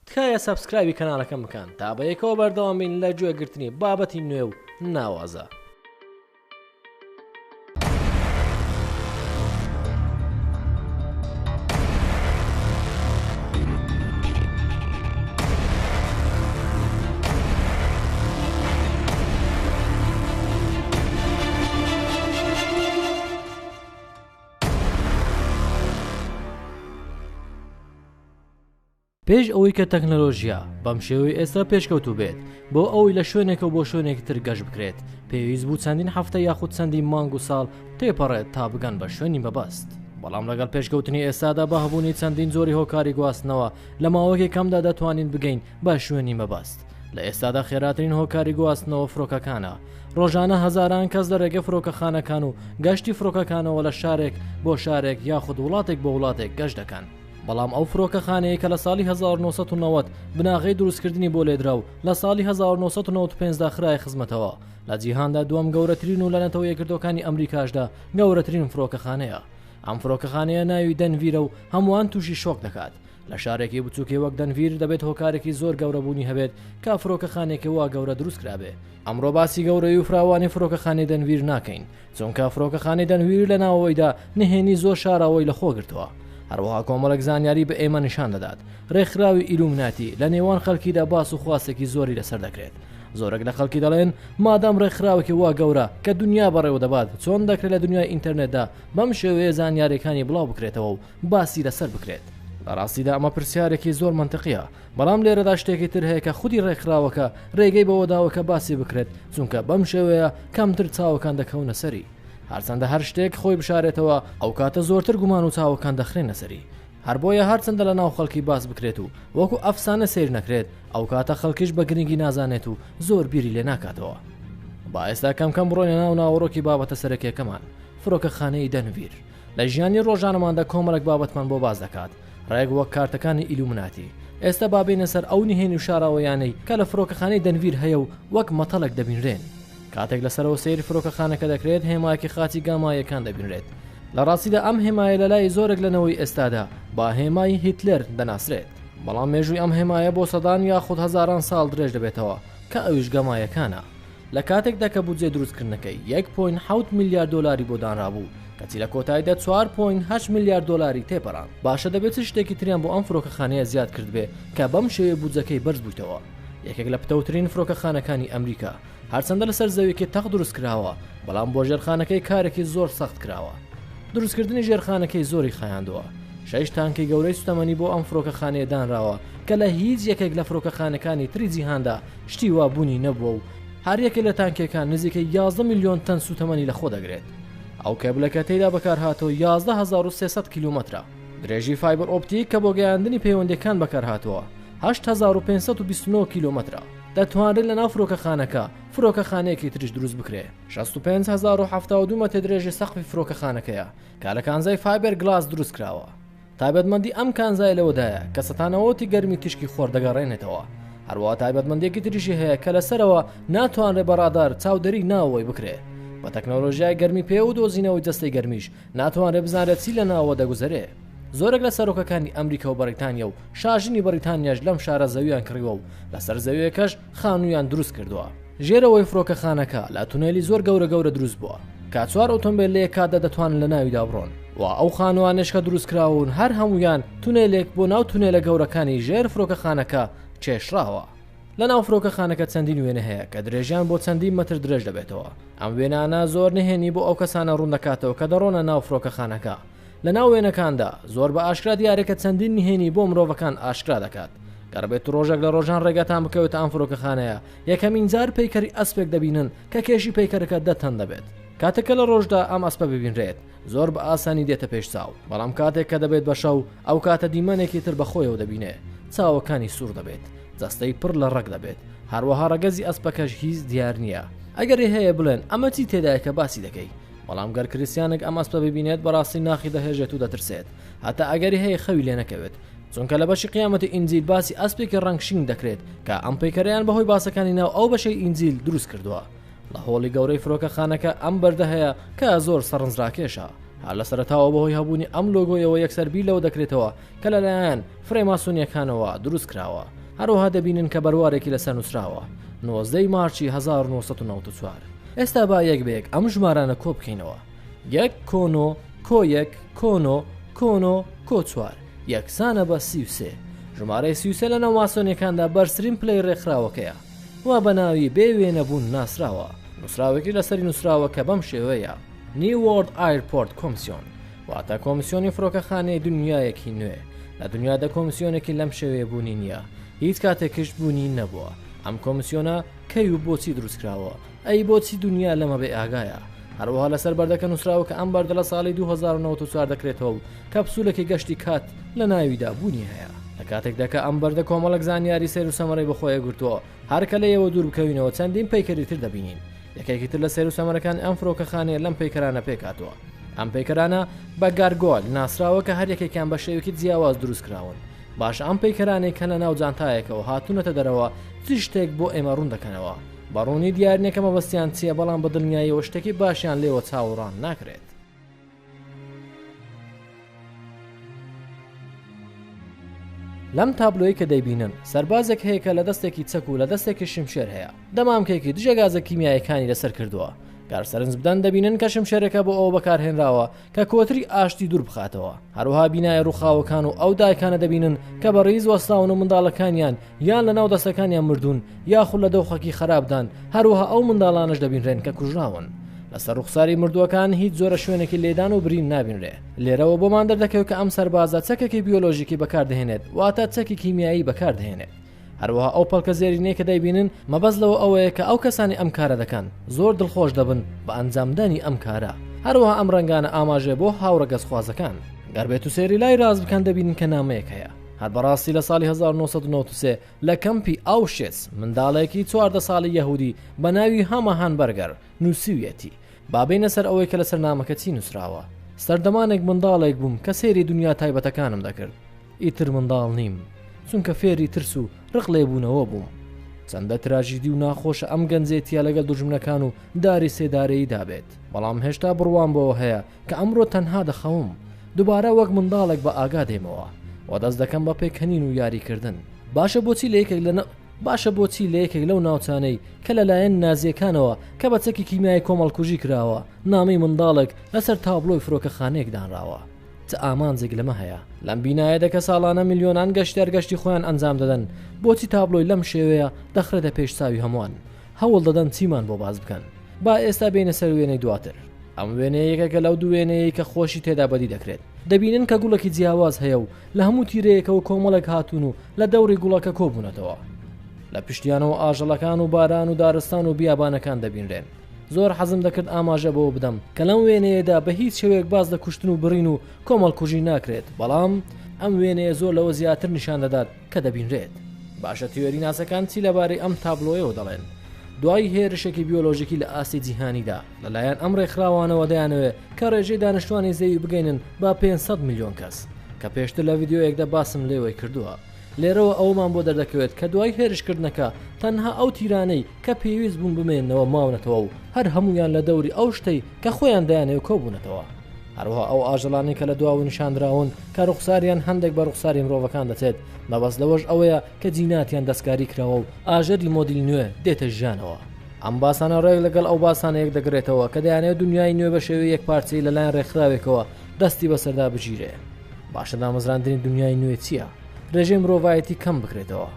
تکایە subscribe ی کەناڵەکەم بکەن تا بەیەکەوە بەردەوام بین لە گوێگرتنی بابەتی نوێ و ناوازە. پێش ئەوەی کە تەکنەلۆژیا بەم شێوەی ئێستا پێشکەوتوو بێت، بۆ ئەوەی لە شوێنێکەوە بۆ شوێنێکی تر گەشت بکرێت، پێویست بوو چەندین هەفتە یاخود چەندین مانگ و ساڵ تێپەڕێت تا بگەن بە شوێنی مەبەست. بەڵام لەگەڵ پێشکەوتنی ئێستادا بە هەبوونی چەندین جۆری هۆکاری گواستنەوە لە ماوەیەکی کەمدا دەتوانین بگەین بە شوێنی مەبەست. لە ئێستادا خێراترین هۆکاری گواستنەوە فرۆکەکانە. ڕۆژانە هەزاران کەس لە ڕێگەی فرۆکەخانەکان و گەشتی فرۆکەکانەوە لە شارێک بۆ شارێک یاخود وڵاتێک بۆ وڵاتێک گەشت دەکەن. بەڵام ئەو فرۆکەخانەیە کە لە ساڵی 1990 بناغەی دروستکردنی بۆ لێدرا و لە ساڵی 1995 دا خرایە خزمەتەوە لە جیهاندا دووەم گەورەترین و لە نەتەوە یەکگرتووەکانی ئەمریکاشدا گەورەترین فرۆکەخانەیە. ئەم فرۆکەخانەیە ناوی دەنڤیرە و هەمووان تووشی شۆک دەکات. لە شارێکی بچووکی وەک دەنڤیر دەبێت هۆکارێکی زۆر گەورە بوونی هەبێت کە فرۆکەخانێکی وا گەورە دروست کرابێ. ئەمڕۆ باسی گەورەی و فراوانی فرۆکەخانەی دەنڤیر ناکەین، چونکە فرۆکەخانەی دەنڤیر لە ناوەوەیدا نهێنی زۆر شاراوەی لە خۆ گرتووە. هەروەها کۆمەڵێک زانیاری بە ئێمە نیشان دەدات. رێکخراوی ئیلومناتی لە نێوان خەلکیدا باس و خواسێکی زۆری لەسەر دەکرێت. زۆرێک لە خەڵکی دەڵێن مادام رێکخراوێکی وا گەورە کە دنیا بەڕێوە دەبات چۆن دەکرێت لە دنیای ئینتەرنێتدا بەم شێوەیە زانیاریەکانی بڵاو بکرێتەوە و باسی لەسەر بکرێت؟ لە ڕاستیدا ئەمە پرسیارێکی زۆر مەنتقیە، بەڵام لێرەدا شتێکی تر هەیە کە خودی ڕێکخراوەکە ڕێگەی بەوە داوە کە باسی بکرێت، چونکە بەم شێوەیە کەمتر چاوەکان دەکەونە سەری. هەرچەندە هەر شتێک خۆی بشارێتەوە ئەوکاتە زۆرتر گومان و چاوەکان دەخرێنە سەری. هەر بۆیە هەرچەندە لە ناو خەڵکی باس بکرێت و وەکو ئەفسانە سەیر نەکرێت، ئەوکاتە خەڵکیش بە گرنگی نازانێت و زۆر بیری لێ ناکاتەوە. با ئێستا کەم کەم بڕۆینە ناو ناوەڕۆکی بابەتە سەرەکیەکەمان، فرۆکەخانەی دەنڤیر. لە ژیانی ڕۆژانەماندا کۆمەڵێک بابەتمان بۆ باس دەکات، ڕێک وەک کارتەکانی ئیلومناتی. ئێستا با بێینە سەر ئەو نهێنی و شاراوەیانەی کە لە فرۆکەخانەی دەنڤیر هەیە و وەک مەتەڵێک دەبینرێن. کاتێک لە سەرەوە سەیری فرۆکەخانەکە دەکرێت هێمایەکی خاچی گامایەکان دەبینرێت. لە ڕاستیدا ئەم هێمایە لە لای زۆرێک لە نەوەی ئێستادا بە هێمای هیتلەر دەناسرێت. بەڵام مێژووی ئەم هێمایە بۆ سەدان یاخود هەزاران ساڵ درێژ دەبێتەوە کە ئەویش گەمایەکانە. لە کاتێکدا کە بودجەی دروستکردنەکەی یەک point حەوت ملیار دۆلاری بۆ دانرابوو، کەچی لە کۆتاییدا چوار point هەشت ملیار دۆلاری تێپەڕاند. باشە دەبێ چ شتێکی تریان بۆ ئەم فرۆکەخانەیە زیاد کردبێ کە بەم شێوەیە بودجەکەی بەرز بوویتەوە؟ یەکێک لە پتەوترین فرۆکەخانەکانی ئەمریکا، هەرچەندە لەسەر زەویەکی تەخت دروستکراوە، بەڵام بۆ ژێرخانەکەی کارێکی زۆر سەخت کراوە. دروستکردنی ژێرخانەکەی زۆری خایاندووە. شەش تانکی گەورەی سوتەمەنی بۆ ئەم فرۆکەخانەیە دانراوە کە لە هیچ یەکێک لە فرۆکەخانەکانی تری جیهاندا شتی وا بوونی نەبووە و هەر یەکێک لە تانکیەکان نزیکەی 11 ملیۆن تەن سوتەمەنی لەخۆ دەگرێت. ئەو کێبلە کە تێیدا بەکارهاتووە 11300 کیلۆمەترە. درێژی fiber optic کە بۆ گەیاندنی پەیوەندیەکان بەکارهاتووە 8529 کیلۆمەترە. دەتوانرێت لەناو فرۆکەخانەکە فرۆکەخانەیەکی تریش دروست بکرێ. 65072 مەتر درێژی سەقفی فرۆکەخانەکەیە کە لە کانزای fiber glass دروست کراوە. تایبەتمەندی ئەم کانزایە لەوەدایە کە سەتانەوەتی گەرمی تیشکی خۆر دەگەڕێنێتەوە. هەروەها تایبەتمەندیەکی تریشی هەیە کە لەسەرەوە ناتوانرێت بە ڕادار چاودێری ناوەوەی بکرێ. بە تەکنەلۆژیای گەرمی پێ و دۆزینەوەی جەستەی گەرمیش ناتوانرێت بزانرێت چی لە ناوەوە دەگوزەرێ. زۆرێک لە سەرۆکەکانی ئەمریکا و بەڕیتانیا و شاژنی بەڕیتانیاش لەم شارە زەویان کڕیوە و لەسەر زەویەکەش خانوویان دروست کردووە. ژێرەوەی فڕۆکەخانەکە لە تونێلی زۆر گەورە گەورە دروست بووە کە چوار ئۆتۆمبێل لە یەک کاتدا دەتوانن لە ناویدا بڕۆن و ئەو خانووانەش کە دروست کراون هەر هەموویان تونێلێک بۆ ناو تونێلە گەورەکانی ژێر فڕۆکەخانەکە کێشراوە. لە ناو فڕۆکەخانەکە چەندین وێنە هەیە کە درێژیان بۆ چەندین مەتر درێژ دەبێتەوە. ئەم وێنانە زۆر نهێنی بۆ ئەو کەسانە ڕوون دەکاتەوە کە دەڕۆنە ناو فڕۆکەخانەکە. لە ناو وێنەکاندا زۆر بە ئاشکرا دیارە کە چەندین نهێنی بۆ مرۆڤەکان ئاشکرا دەکات. گەر بێت ڕۆژێک لە ڕۆژان ڕێگاتان بکەوێتە ئەم فڕۆکەخانەیە، یەکەمین جار پەیکەری ئەسپێک دەبینن کە کێشی پەیکەرەکە دە تەن دەبێت. کاتێک کە لە ڕۆژدا ئەم ئەسپە ببینرێت زۆر بە ئاسانی دێتە پێش چاو، بەڵام کاتێک کە دەبێت بە شەو ئەو کاتە دیمەنێکی تر بە خۆیەوە دەبینێ، چاوەکانی سوور دەبێت، جەستەی پڕ لە ڕەگ دەبێت، هەروەها ڕەگەزی ئەسپەکەش هیچ دیار نییە. ئەگەری هەیە بڵێن ئەمە چی تێدایە کە باسی دەکەی؟ بەڵام گەر کریستیانێک ئەم ئەسپە ببینێت بەڕاستی ناخی دەهێژێت و دەترسێت، هەتا ئەگەری هەیە خەوی لێ نەکەوێت، چونکە لە بەشی قیامەتی ئینجیل باسی ئەسپێکی ڕەنگ شین دەکرێت کە ئەم پەیکەرەیان بەهۆی باسەکانی ناو ئەو بەشەی ئینجیل دروست کردووە. لە هۆڵی گەورەی فرۆکەخانەکە ئەم بەردە هەیە کە زۆر سەرنجڕاکێشە. هەر لە سەرەتاوە بەهۆی هەبوونی ئەم لۆگۆیەوە یەکسەر بیر لەوە دەکرێتەوە کە لەلایەن فرێماسۆنیەکانەوە دروست کراوە. هەروەها دەبینن کە بەروارێکی لەسەر نووسراوە 19 مارچی 1994. ئێستا با یەک بە یەک ئەم ژمارانە کۆ بکەینەوە. یەک کۆ نۆ کۆ یەک کۆ نۆ کۆ نۆ کۆ چوار یەکسانە بە 33. ژمارەی 33 لەناو ماسۆنیەکاندا بەرزترین پلەی ڕێکخراوەکەیە. و بە ناوی بێ وێنەبوون ناسراوە. نووسراوێکی لەسەری نووسراوە کە بەم شێوەیە، New World Airport Commission، واتە کۆمسیۆنی فڕۆکەخانەی دنیایەکی نوێ. لە دنیادا کۆمسیۆنێکی لەم شێوەیە بوونی نییە، هیچ کاتێکیش بوونی نەبووە. ئەم کۆمسیۆنە کەی و بۆچی دروستکراوە؟ ئەی بۆچی دنیا لەمە بێ ئاگایە؟ هەروەها لەسەر بەردەکە نووسراوە کە ئەم بەردە لە ساڵی 2094 دەکرێتەوە و کەپسولێکی گەشتی کات لە ناویدا بوونی هەیە. لە کاتێکدا کە ئەم بەردە کۆمەڵێک زانیاری سەیر و سەمەرەی بەخۆیە گرتووە، هەر کە لێیەوە دوور بکەوینەوە چەندین پەیکەری تر دەبینین. یەکێکی تر لە سەیر و سەمەرەکانی ئەم فرۆکەخانەیە لەم پەیکەرانە پێکهاتووە. ئەم پەیکەرانە بە گارگۆیل ناسراوە کە هەر یەکێکیان بە شێوەیەکی جیاواز دروست کراون. باشە ئەم پەیکەرانەی کە لە ناو جانتایەکەوە هاتوونەتە دەرەوە چ شتێک بۆ ئێمە ڕوون دەکەنەوە؟ بە ڕوونی دیار نییە کە مەبەستیان چییە بەڵام بە دڵنیاییەوە شتێکی باشیان لێوە چاوەڕان ناکرێت. لەم تابلۆی کە دەیبینن سەربازێک هەیە کە لە دەستێکی چەک و لە دەستێکی شمشێر هەیە دەمامکێکی دژە گازە کیمیایەکانی لەسەر کردووە گەر سەرنج بدەن دەبینن کە شمشێرەکە بۆ ئەوە بەکارهێنراوە کە کۆتری ئاشتی دوور بخاتەوە هەروەها بینایە ڕووخاوەکان و ئەو دایکانە دەبینن کە بە ڕیز وەستاون و منداڵەکانیان یان لەناو دەستەکانیان مردوون یاخود لە دۆخێکی خراپدان، هەروەها ئەو منداڵانەش دەبینرێن کە کوژراون. لەسەر ڕوخساری مردووەکان هیچ جۆرە شوێنێکی لێدان و برین نابینرێ. لێرەوە بۆمان دەردەکەوێت کە ئەم سەربازە چەکێکی بیۆلۆژیکی بەکاردەهێنێت، واتە چەکی کیمیایی بەکاردەهێنێت. هەروەها ئەو پەڵکە زێرینەی کە دەیبینن مەبەست لەوە ئەوەیە کە ئەو کەسانی ئەم کارە دەکەن زۆر دڵخۆش دەبن بە ئەنجامدانی ئەم کارە. هەروەها ئەم ڕەنگانە ئاماژەیە بۆ هاوڕەگەزخوازەکان. گەر بێتو سەیری لای ڕاست بکەن دەبینن کە نامەیەک هەیە. هەر بەڕاستی لە ساڵی 1993 لە کەمپی ئاوشێتس منداڵێکی 14 ساڵی یەهودی بە ناوی هاما هانبەرگەر نووسیویەتی با بێینە سەر ئەوەی کە لەسەر نامەکە چی نووسراوە سەردەمانێک منداڵێک بووم کە سەیری دنیا تایبەتەکانم دەکرد ئیتر منداڵ نیم چونکە فێری ترس و ڕق لێبوونەوە بووم چەندە تراژیدی و ناخۆشە ئەم گەنجێتیە لەگەڵ دوژمنەکان و داری سێدارەییدا بێت بەڵام هێشتا بڕوام بەوە هەیە کە ئەمڕۆ تەنها دەخەوم دوبارە وەک منداڵێک بە ئاگا دێمەوە و دەست دەکەم بە پێکەنین و یاریکردن. باشە بۆچی لە یەکێک لە باشە بۆچی لە یەکێک لەو ناوچانەی کە لەلایەن نازییەکانەوە کە بە چەکی کیمیایی کۆمەڵکوژی کراوە نامەی منداڵێک لەسەر تابڵۆی فرۆکەخانەیەک دانراوە؟ چ ئامانجێک لەمە هەیە؟ لەم بینایەدا کە ساڵانە ملیۆنان گەشتیار گەشتی خۆیان ئەنجام دەدەن بۆچی تابڵۆی لەم شێوەیە دەخرێتە پێش چاوی هەمووان؟ هەوڵ دەدەن چیمان بۆ باس بکەن؟ با ئێستا بێینە سەر وێنەی دواتر. ئەم وێنەیە یەکێکە لەو دوو وێنەیەی کە خۆشی تێدا بەدی دەکرێت. دەبینن کە گوڵێکی جیاواز هەیە و لە هەموو تیرەیەکەوە کۆمەڵێک هاتوون و لە دەوری گوڵەکە کۆبوونەتەوە. لە پشتیانەوە ئاژەڵەکان و باران و دارستان و بیابانەکان دەبینرێن. زۆر حەزم دەکرد ئاماژە بەوە بدەم کە لەم وێنەیەدا بە هیچ شێوەیەک باس لە کوشتن و بڕین و کۆمەڵکوژی ناکرێت، بەڵام ئەم وێنەیە زۆر لەوە زیاتر نیشان دەدات کە دەبینرێت. باشە تیۆریناسەکان چی لەبارەی ئەم تابلۆیەوە دەڵێن؟ دوای هێرشێکی بیۆلۆژیکی لە ئاستی جیهانیدا لەلایەن ئەم ڕێکخراوانەوە دەیانەوێت کە ڕێژەی دانیشتوانی زەوی بگەینن بە 500 ملیۆن کەس کە پێشتر لە ڤیدیۆیەکدا باسم لێوەی کردووە. لێرەوە ئەوەمان بۆ دەردەکەوێت کە دوای هێرشکردنەکە تەنها ئەو تیرانەی کە پێویست بوون بمێننەوە ماونەتەوە و هەر هەموویان لە دەوری ئەو شتەی کە خۆیان دەیانەوێت کۆبوونەتەوە. هەروەها ئەو ئاژەڵانەی کە لە دواوە نیشاندراون کە ڕوخساریان هەندێک بە ڕوخساری مرۆڤەکان دەچێت، مەبەست لەوەش ئەوەیە کە جیناتیان دەستکاری کراوە و ئاژەلی مۆدیل نوێ دێتە ژیانەوە. ئەم باسانە ڕێک لەگەڵ ئەو باسانە یەکدەگرێتەوە کە دەیانەوێت دونیای نوێ بە شێوەی یەکپارچەیی لەلایەن ڕێکخراوێکەوە دەستی بەسەردا بگیرێ. باشە دامەزراندنی دونیای نوێ چییە؟ ڕێژەی مرۆڤایەتی کەم بکرێتەوە.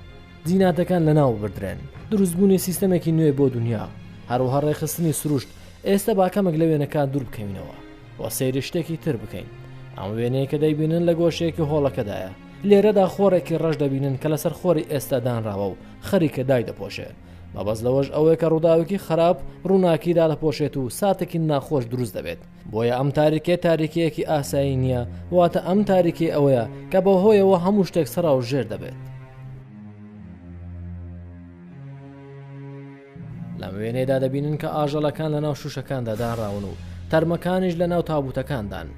جیناتەکان لەناو ببردرێن، دروستبوونی سیستەمێکی نوێ بۆ دونیا، هەروەها ڕێکخستنی سروشت، ئێستا با کەمێک لە وێنەکان دوور بکەوینەوە و سەیری شتێکی تر بکەین. ئەم وێنەیە کە دەیبینن لە گۆشەیەکی هۆڵەکەدایە، لێرەدا خۆڕێکی ڕەش دەبینن کە لەسەر خۆری ئێستا دانراوە و خەریکە دایدەپۆشێ. مەبەست لەوەش ئەوەیە کە ڕووداوێکی خراپ ڕووناکی دادەپۆشێت و ساتێکی ناخۆش دروست دەبێت. بۆیە ئەم تاریکیە تاریکیەکی ئاسایی نییە، واتە ئەم تاریکی ئەوەیە کە بەهۆیەوە هەموو شتێک سەراو ژێر دەبێت. لەم وێنەیەدا دەبینن کە ئاژەڵەکان لەناو شوشەکاندا دانراون و تەرمەکانیش لەناو تابوتەکاندان.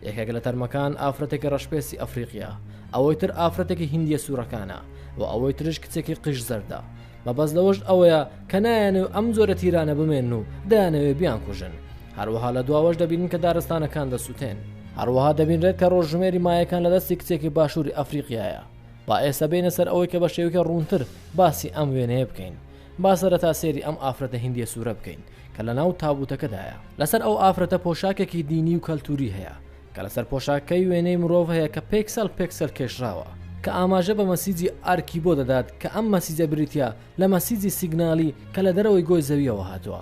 یەکێک لە تەرمەکان ئافرەتێکی ڕەشپێستی ئەفریقیە، ئەوەی تر ئافرەتێکی هیندیە سوورەکانە و ئەوەی ترش کچێکی قژ زەردە. مەبەست لەوەش ئەوەیە کە نایانەوێ ئەم جۆرە تیرانە بمێنن و دەیانەوێ بیانکوژن. هەروەها لە دواوەش دەبینین کە دارستانەکان دەسووتێن. هەروەها دەبینرێت کە ڕۆژژمێری مایەکان لە دەستی کچێکی باشووری ئەفریقیایە. با ئێستا بێینە سەر ئەوەی کە بە شێوەیەکی ڕوونتر باسی ئەم وێنەیە بکەین. با سەرەتا سەیری ئەم ئافرەتە هیندییە سوورە بکەین کە لەناو تابووتەکەدایە. لەسەر ئەو ئافرەتە پۆشاکێکی دینی و کەلتووری هەیە کە لەسەر پۆشاکەی وێنەی مرۆڤ هەیە کە پێکسەل پێکسەل کێشراوە کە ئاماژە بە مەسیجی ئارکیبۆ دەدات کە ئەم مەسیجە بریتییە لە مەسیجی سیگنالی کە لە دەرەوەی گۆی زەوییەوە هاتووە.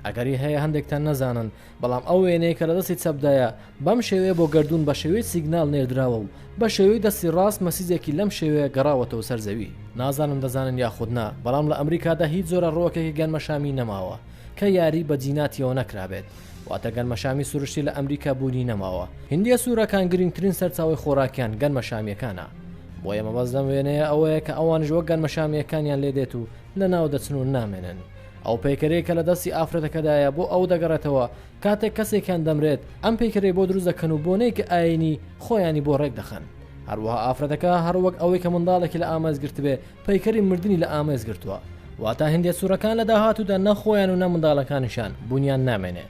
ئەگەری هەیە هەندێکتان نەزانن بەڵام ئەو وێنەیە کە لە دەستی چەپدایە بەم شێوەیە بۆ گەردوون بە شێوەی سیگنال نێردراوە و بە شێوەی دەستی ڕاست مەسیجێکی لەم شێوەیە گەڕاوەتەوە سەر زەوی. نازانم دەزانن یاخود نا بەڵام لە ئەمریکادا هیچ جۆرە ڕووەکێکی گەنمەشامی نەماوە کە یاری بە جیناتیەوە نەکرابێت واتە گەنمەشامی سروشتی لە ئەمریکا بوونی نەماوە. هیندیە سوورەکان گرنگترین سەرچاوەی خۆراکیان گەنمەشامیەکانە بۆیە مەبەست لەم وێنەیە ئەوەیە کە ئەوانیش وەک گەنمەشامیەکانیان لێدێت و لەناو دەچن و نامێنن. ئەو پەیکەرەی کە لە دەستی ئافرەتەکەدایە بۆ ئەو دەگەڕێتەوە کاتێک کەسێکیان دەمرێت ئەم پەیکەرەی بۆ دروست دەکەن و بۆنەیەکی ئایینی خۆیانی بۆ ڕێک دەخەن. هەروەها ئافرەتەکە هەروەک ئەوەی کە منداڵێکی لە ئامێز گرتبێ پەیکەری مردنی لە ئامێز گرتووە. واتە هندیە سوورەکان لە داهاتوودا نە خۆیان و نە منداڵەکانیشیان بوونیان نامێنێ.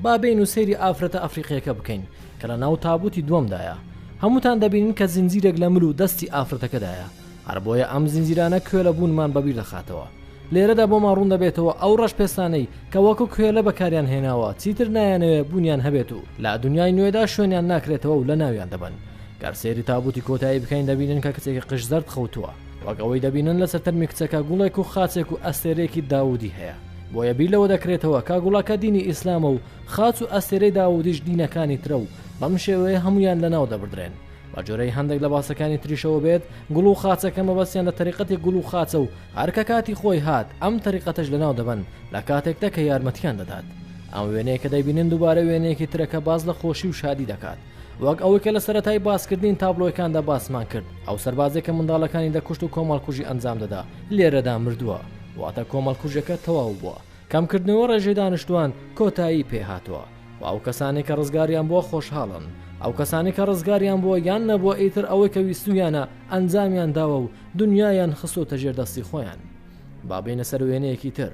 با بێین و سەیری ئافرەتە ئەفریقیەکە بکەین کە لە ناو تابوتی دووەمدایە. هەمووتان دەبینن کە زنجیرێک لە مل و دەستی ئافرەتەکەدایە. هەر بۆیە ئەم زنجیرانە کوێلە بوونمان بەبیر دەخاتەوە. لێرەدا بۆمان ڕوون دەبێتەوە ئەو ڕەشپێستانەی کە وەکو کوێلە بەکاریان هێناوە چیتر نایانەوێ بوونیان هەبێت و لە دونیای نوێدا شوێنیان ناکرێتەوە و لەناویان دەبەن. گەر سەیری تابوتی کۆتایی بکەین دەبینن کە کچێکی قژ زەرد خەوتووە. وەک ئەوەی دەبینن لەسەر تەرمی کچەکە گوڵێک و خاچێک و ئەستێرەیەکی داوودی هەیە. بۆیە بیر لەوە دەکرێتەوە کە گوڵەکە دینی ئیسلامە و خاچ و ئەستێرەی داوودیش دینەکانی ترە و بەم شێوەیە هەموویان لەناو دەبردرێن. بە جۆرەی هەندێک لە باسەکانی تریشەوە بێت گوڵ و خاچەکە مەبەستیان لە تەریقەتی گوڵ و خاچە و هەر کە کاتی خۆی هات ئەم تەریقەتەش لەناو دەبەن لە کاتێکدا کە یارمەتیان دەدات. ئەم وێنەیە کە دەیبینن دووبارە وێنەیەکی ترە کە باس لە خۆشی و شادی دەکات. وەک ئەوەی کە لە سەرەتای باسکردنی تابلۆیەکاندا باسمان کرد، ئەو سەربازەی کە منداڵەکانی دەکوشت و کۆمەڵکوژی ئەنجام دەدا، لێرەدا مردووە. واتە کۆمەڵکوژیەکە تەواو بووە. کەمکردنەوەی ڕێژەی دانیشتووان کۆتایی پێ هاتووە و ئەو کەسانەی کە ڕزگاریان بووە خۆشحاڵن. ئەو کەسانەی کە ڕزگاریان بووە یان نەبووە ئیتر ئەوەی کە ویستوویانە ئەنجامیان داوە و دونیایان خستۆتە ژێر دەستی خۆیان. با بێینە سەر وێنەیەکی تر،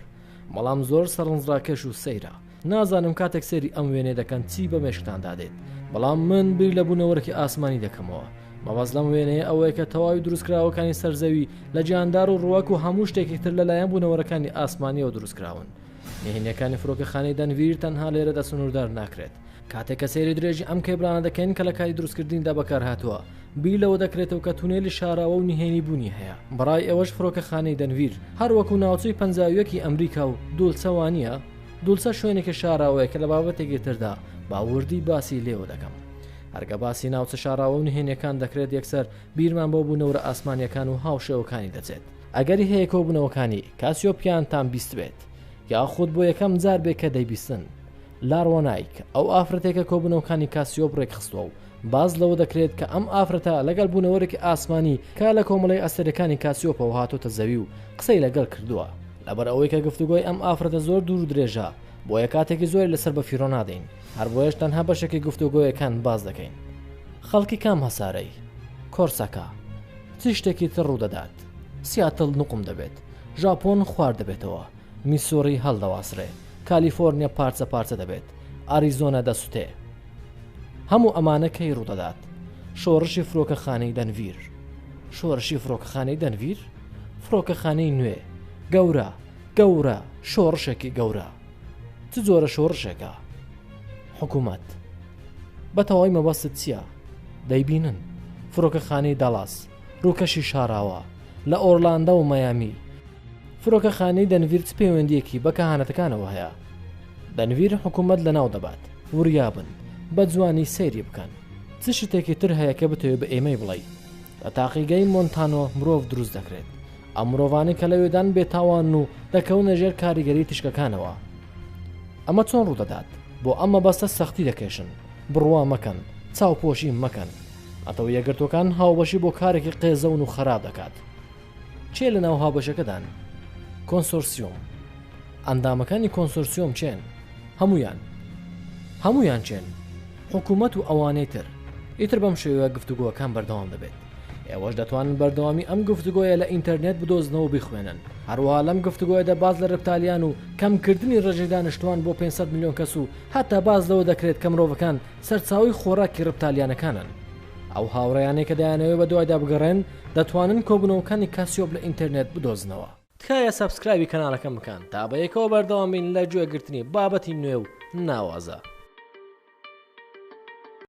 بەڵام زۆر سەرنجڕاکێش و سەیرە. نازانم کاتێک سەیری ئەم وێنەیە دەکەن چی بە مێشکتاندا دێت، بەڵام من بیر لە بوونەوەرێکی ئاسمانی دەکەمەوە. مەبەست لەم وێنەیە ئەوەیە کە تەواوی دروستکراوەکانی سەر زەوی لە گیاندار و ڕووەک و هەموو شتێکی تر لەلایەن بوونەوەرەکانی ئاسمانییەوە دروستکراون. نهێنییەکانی فرۆکەخانەی دەنڤیر تەنها لێرەدا سنووردار ناکرێت. کاتێک کە سەیری درێژی ئەم کێبلانە دەکەین کە لە کاتی دروستکردنیدا بەکارهاتووە، بیر لەوە دەکرێتەوە کە تونێلی شاراوە و نهێنی بوونی هەیە. بەڕای ئێوەش فرۆکەخانەی دەنڤیر هەر وەکو ناوچەی 51 ی ئەمریکا و دولچە وانییە؟ دولچە شوێنێکی شاراوەیە کە لە بابەتێکی تردا بە وردی باسی لێوە دەکەم. هەرکە باسی ناوچە شاراوە و نهێنیەکان دەکرێت یەکسەر بیرمان بۆ بوونەوەرە ئاسمانیەکان و هاوشێوەکانی دەچێت. ئەگەری هەیە کۆبوونەوەکانی کاسیۆپیانتان بیستبێت یاخود بۆ یەکەم جار بێ کە دەیبیستن. لاروانایک ئەو ئافرەتێکە کۆبوونەوەکانی کاسیۆپ ڕێکخستووە و باس لەوە دەکرێت کە ئەم ئافرەتە لەگەڵ بوونەوەرێکی ئاسمانی کە لە کۆمەڵەی ئەستێرەکانی کاسیۆپەوە هاتۆتە زەوی و قسەی لەگەڵ کردووە. لەبەر ئەوەی کە گفتوگۆی ئەم ئافرەتە زۆر دوور و درێژە بۆیە کاتێکی زۆری لەسەر بەفیڕۆ نادەین هەر بۆیەش تەنها بەشێکی گفتوگۆیەکان باس دەکەین. خەڵکی کام هەسارەی؟ کۆرسەکە. چ شتێکی تر ڕوودەدات؟ سیاتڵ نوقم دەبێت. ژاپۆن خوار دەبێتەوە. میسۆری هەڵدەواسرێ. کالیفۆرنیا پارچە پارچە دەبێت. ئاریزۆنا دەسوتێ. هەموو ئەمانە کەی ڕوودەدات؟ شۆڕشی فرۆکەخانەی دەنڤیر. شۆرشی فڕۆکەخانەی دەنڤیر؟ فڕۆکەخانەی نوێ. گەورە. گەورە. شۆڕشێکی گەورە. چ جۆرە شۆڕشێکە؟ حکوومەت. بە تەواوی مەبەستت چییە؟ دەیبینن. فڕۆکەخانەی دالاس. ڕووکەشی شاراوە. لە ئۆرلاندە و مەیامی. فرۆکەخانەی دەنڤیر چ پەیوەندییەکی بە کەهانەتەکانەوە هەیە؟ دەنڤیر حکوومەت لەناو دەبات. وریابن. بە جوانی سەیری بکەن. چ شتێکی تر هەیە کە بتەوێت بە ئێمەی بڵێی؟ لە تاقیگەی مۆنتانۆ مرۆڤ دروست دەکرێت. ئەو مرۆڤانەی کە لەوێدان بێتاوانن و دەکەونە ژێر کاریگەری تیشکەکانەوە. ئەمە چۆن ڕوودەدات؟ بۆ ئەم مەبەستە سەختی دەکێشن. بڕوا مەکەن. چاوپۆشی مەکەن. نەتەوە یەکگرتووەکان هاوبەشی بۆ کارێکی قێزەون و خەراپ دەکات. کێ لەناو هاوبەشەکەدان؟ کۆنسۆرسیۆم. ئەندامەکانی کۆنسۆرسیۆم کێن؟ هەموویان. هەموویان کێن؟ حکوومەت و ئەوانەی تر. ئیتر بەم شێوەیە گفتوگۆکان بەردەوام دەبێت. ئێوەش دەتوانن بەردەوامی ئەم گفتوگۆیە لە ئینتەرنێت بدۆزنەوە و بیخوێنن. هەروەها لەم گفتوگۆیەدا باس لە رپتالیان و کەمکردنی ڕێژەی دانیشتوان بۆ 500 ملیۆن کەس و هەتا باس لەوە دەکرێت کە مرۆڤەکان سەرچاوەی خۆراکی رپتالیانەکانن. ئەو هاوڕێیانەی کە دەیانەوێت بەدوایدا بگەڕێن دەتوانن کۆبوونەوەکانی کاسیۆپ لە ئینتەرنێت بدۆزنەوە. تکایە subscribe ی کەناڵەکەم بکەن تا بەیەکەوە بەردەوام بین لە گوێگرتنی بابەتی نوێ و ناوازە.